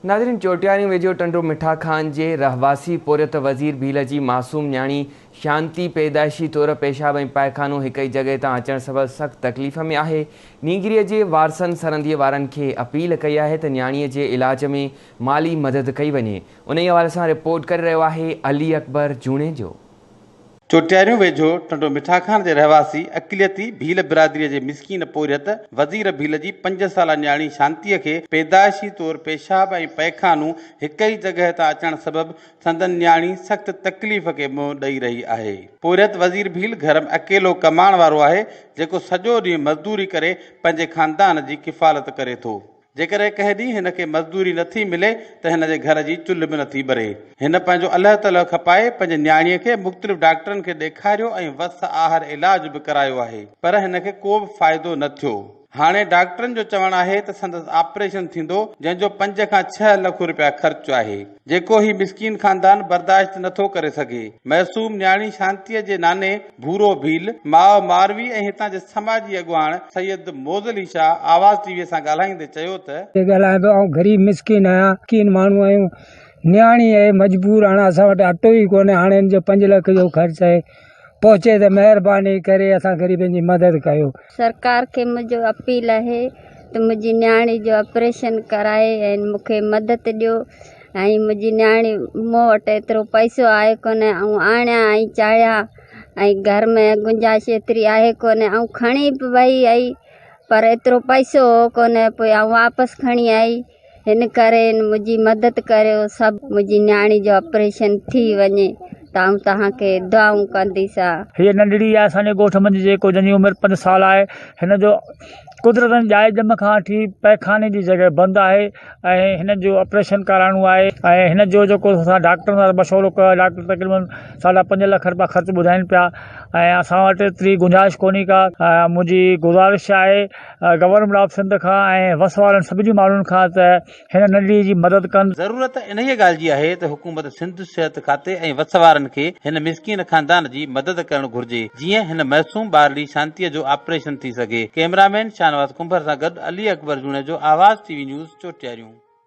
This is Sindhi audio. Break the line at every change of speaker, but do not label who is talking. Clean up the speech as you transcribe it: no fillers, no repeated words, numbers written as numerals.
ناظرين چوٽياريون ويجهو ٽنڊو مٺا خان جي رهواسي پورهيت وزير ڀيل جي معصوم نياڻي شانتي پيدائشي طور پيشاب ۽ پائخانو هڪ ئي جڳهه تان اچڻ سبب سخت تڪليف ۾ آهي نينگريء جي وارثن سرنديء وارن کي اپيل ڪئي آهي ته نياڻيء جي علاج ۾ مالي مدد ڪئي وڃي انهي حوالي سان رپورٽ ڪري رهيو آهي علي اڪبر جوڻيجو.
چوٽياريون ويجهو ٽنڊو مٺا خان جي رهواسي اقليتي ڀيل برادري جي مسڪين پورهيت وزير ڀيل جي پنج سالا نياڻي شانتيء کي پيدائشي طور پيشاب ۽ پئخانو هڪ ئي جڳهه تان اچڻ سبب سندن نياڻي سخت تڪليف کي منهن ڏئي رهي آهي. پورهيت وزير ڀيل گهر ۾ اڪيلو ڪمائڻ وارو آهي جيڪو سڄو ڏينهن مزدوري ڪري پنهنجي خاندان جي ڪفالت ڪري ٿو. جيڪڏهن ڪنهن ڏينهن هن کي مزدوري نه ٿي ملي ته هن جي گهر جي چلهه به نه ٿي ٻري. هن پنهنجو الهه تلهه کپائي پنهنجي نياڻيء کي مختلف ڊاڪٽرن کي ڏيکاريو ۽ وس آهر علاج به ڪرايو آهي پر هن کي ڪو به فائدو نه ٿيو. هاڻي ڊاڪٽرن جو چوڻ آهي ته سندس آپريشن ٿيندو جنهن جو پنج کان ڇهه لک رپيا خرچ آهي. جيڪو هي مسڪين خاندان برداشت نه ٿو ڪري سگهي. معصوم نياڻي شانتيء جي ناني ڀورو ڀيل، ماء ماروي ۽ هتان جي سماجي اڳواڻ سيد موزلي شاهه آواز ٽي وي سان ڳالهائيندي چيو ته.
تي ڳالهايان پيو آئون غريب مسڪين آهيان مسڪين ماڻهو آهيون نياڻي آهي مجبور هاڻي اسان وٽ اٽو ئي ڪونهي هاڻي هن جو پنج لک جو خرچ آهي پهچي ته مهرباني ڪري اسان غريبن جي مدد ڪيو.
سرڪار کي منهنجو اپيل آهي ته منهنجي نياڻي جو آپريشن ڪرائي ۽ مون کي مدد ڏيو ۽ منهنجي نياڻي مون وٽ ايترو پئسو آهي ڪونه آئون آڻيان ۽ چاڙهيان ۽ گهر ۾ گنجائش ايتري آهي ڪونه آئون کڻي به وئي آئي پر ايترو پئسو هو ڪونه پوءِ آئون واپس کڻي آئي هن ڪري منهنجي مدد ڪريو سڀ منهنجي نياڻي جو آپريشن ٿي وڃي ته آئون توهان کي دعائون ڪنديسان.
هيء ننڍڙي آهي اسان جي ڳوٺ منجهه جيڪو جنهن جي عمر پنج سال آهي هن جو قدرتن ڄائي ڄم کان وٺي پئخاني جي جڳهه بند آهي ۽ هن جو آپريشن ڪرائڻو آهي ۽ هن جو جيڪو اسان ڊاڪٽرن سان مشورو ڪيو آهي ڊاڪٽر تقريبن ساڍا پنج لک رپيا خرچ ٻڌائين پيا ۽ اسان وٽ ايتري گنجائش ڪونهي ڪا منهنجي گذارش آهي گورنمينٽ آف سنڌ کان ۽ وس وارن سڀني ماڻهن کان ته هن ننڍڙي جي مدد ڪن.
ضرورت انهيء ڳالهه جي آهي ته حڪومت سنڌ صحت کاتي ۽ وس وارن کي هن مسڪين خاندان جي مدد ڪرڻ گهرجي جيئن هن معصوم ٻارڙي شانتيء جو آپريشن ٿي سگهي. ڪئميرا مين شاهنواز ڪنڀر سان گڏ Ali Akbar Junejo, Awaz T V news, Chotiariyon.